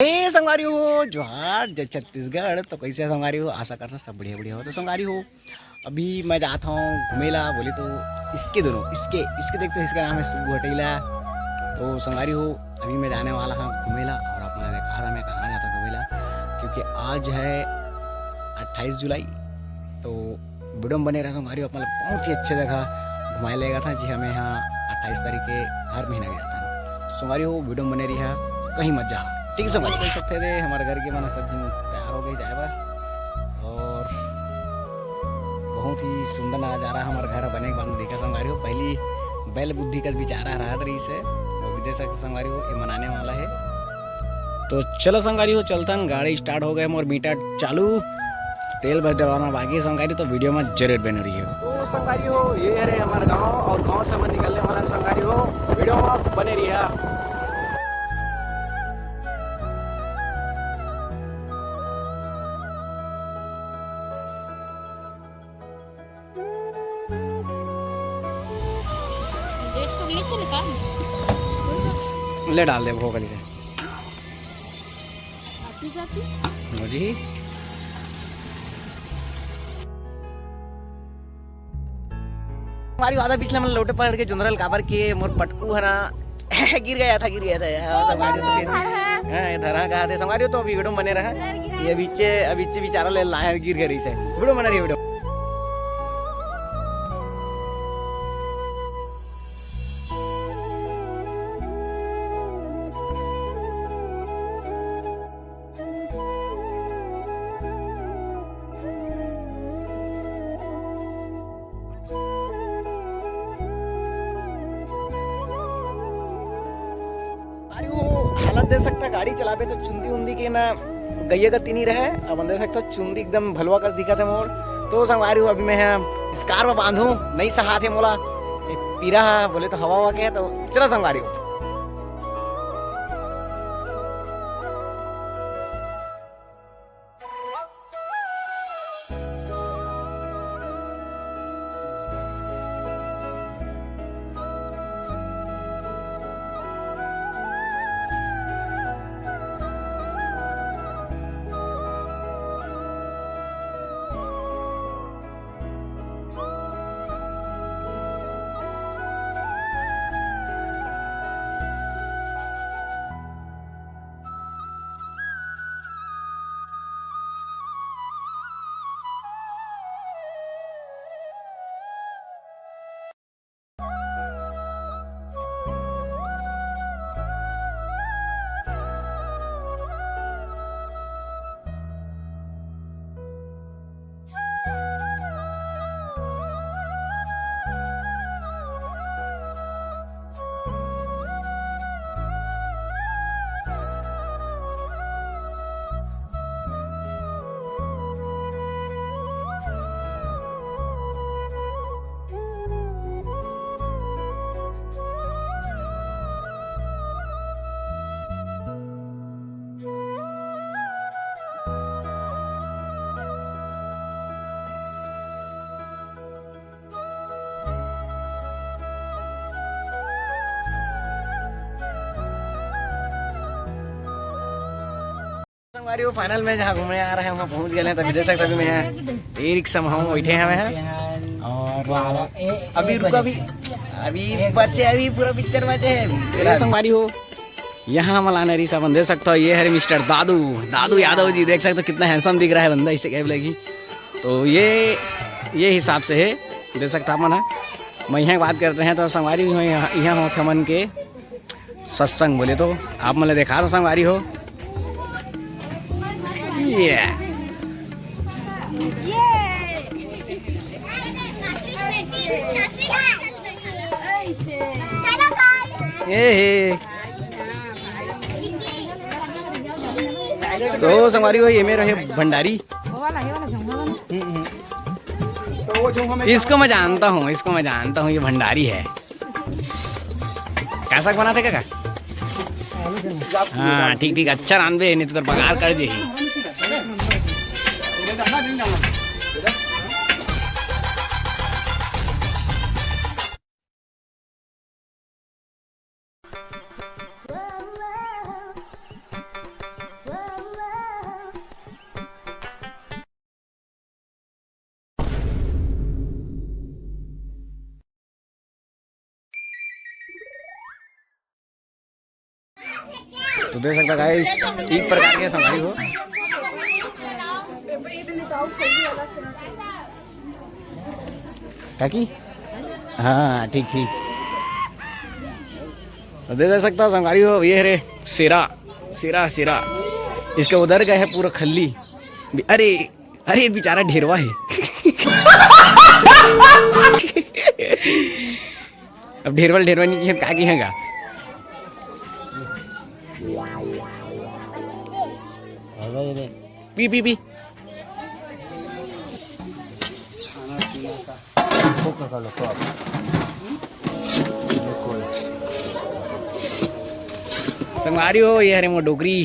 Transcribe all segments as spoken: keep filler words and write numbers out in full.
ए संगवारी हो, जोहार, जय छत्तीसगढ़। तो कैसे हे संगवारी हो? आशा करथंव सब बढ़िया बढ़िया हो। तो संगवारी हो, अभी मैं जात हंव घूमे ला, बोले तो इसके दोनों, इसके, इसके देख तो, इसका नाम है सुग्गू हटेला। तो संगवारी हो, अभी मैं जाने वाला हंव घूमे ला अउ आप मन ला देखा था मैं कहाँ जात हंव घूमे ला, क्योंकि आज है अट्ठाईस जुलाई। तो video में बने रहा संगवारी हो, आप मन ला बहुत ही अच्छा जगह घुमाए लेगत हंव जी। हमन ह अट्ठाईस तारीख के हर महीना के जात हन। संगवारी हो, video में बने रहा, कहीं मत जा। ठीक है संगवारी, देख सकत हव हमर घर के मन सब झन तैयार हो गे जाए बर। अउ बहुत ही सुंदर नजारा हमर घर बने के बाद में देखा संगवारी हो। पहली बैल बुद्धि का बिचारा रहत रहिस हे, वो भी देख सकत हव संगवारी हो, ये मन आने वाला हे। तो चलो संगवारी हो, चलथन, गाड़ी start हो गे, मोर meter चालू, तेल बस डलवाना बाकी हे संगवारी, तो video में जरूर बने रहिहू। तो संगवारी हो, ये हरे हमर गांव अउ गांव से हमन निकलने वाला हन संगवारी हो, video में बने रहिहू। डेढ़ सौ ले चले का? ले डाल दे भोग वाली से। आती जाती? मुझे हमारी वादा पिछला मन लोटे पकड़ के जोंधरा ल काबर के मोर पटकू हे ना, गिर गया था, गिर गया था। हाँ, तो हमारी तो गिर, हाँ, ये धरा कहा थे संगवारी हो, तो अभी video में बने रहा। ये बीचे, अभी बीचे बिचारा ले लाया, गिर गया रहिस हे। Video में बने रहिहू, video। अरे वो हालत देख सकत हव, गाड़ी चलाबे तो चुंदी उंदी के ना गइया गति नइ रहे। अब देख सकत हव चुंदी एकदम भलवा कस दिखत हे मोर। तो संगवारी हो, अभी मैं ह scarf बांधहूं, नइ सहात हे मोला, ये पीरा हे, बोले तो हवा हवा के हे। तो चलो संगवारी हो। संगवारी हो, final में जहाँ घूमे आ रहे हैं, वहाँ पहुँच गए हैं। तभी देख सकते हो, अभी मैं यहाँ ई रिक्शा में हूँ, बैठे हैं, मैं हैं। और अभी रुको, अभी, अभी बचे, अभी पूरा picture बचे है। ये संगवारी हो, यहाँ हमला आने रहिस, अपन देख सकते हो, ये हरे mister दादू, दादू यादव जी, देख सकते हो कितना handsome दिख रहा है बंदा, इसे क्या बोलेगी। तो ये, ये हिसाब से है, देख सकते हो आप मन ह। मैं यहाँ बात करते हैं तो संगवारी हो, यहाँ, यहाँ हो हमन के सत्संग बोले तो आप मन ल देखा दो संगवारी हो। ये ए हे। तो संगवारी हो, ये मेरा है भंडारी। इसको मैं जानता हूँ, इसको मैं जानता हूँ, ये भंडारी है। कैसा बनाते काका? हाँ, ठीक, ठीक, अच्छा रांधबे, नहीं तो तोर बगार कर दे। तो देख सकता गाइस, तीन प्रकार के संगवारी हो। काकी? हाँ, ठीक ठीक। तो देख सकता संगवारी हो, ये रे शेरा, शेरा शेरा। इसके उधर गए है पूरा खल्ली। अरे, अरे बेचारा ढेरवा है। अब ढेरवा ढेरवा नहीं किया, का किया गा? पी पी पी। संगवारी हो, ये हरे मोर डोकरी,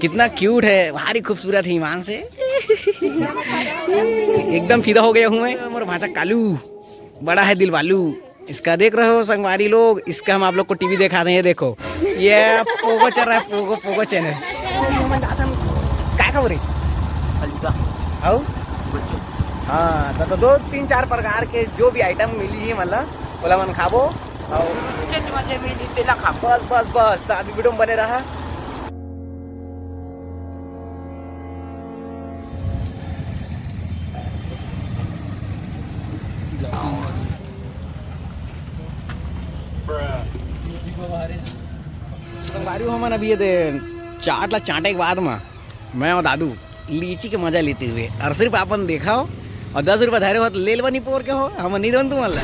कितना क्यूट है, भारी खूबसूरत है ईमान से। एकदम फिदा हो गया हूँ मैं। मोर भांचा कालू, बड़ा है दिल वालू। इसका देख रहे हो संगवारी लोग, इसका हम आप लोग को टीवी दिखाते हैं। ये देखो, ये पोगो चल रहा है, पोगो, पोगो चैनल। काय खाओ रे? हल्का। आओ। बच्चों। हाँ, तो, तो दो तीन चार प्रकार के जो भी आइटम मिली है, मतलब, बोला मन खाबो। और चेच मजे में ली तेला खाबो। बस बस बस, तो अभी वीडियो में बने रहा। संगवारी हो, हमन अभी ये दे चाट ला चाटे के बाद में मैं और दादू लीची के मजा लेते हुए, और सिर्फ अपन देखा हो और दस रुपया धरे हो तो ले लेवा नहीं पोर के हो, हम नहीं देवन तुमन ला।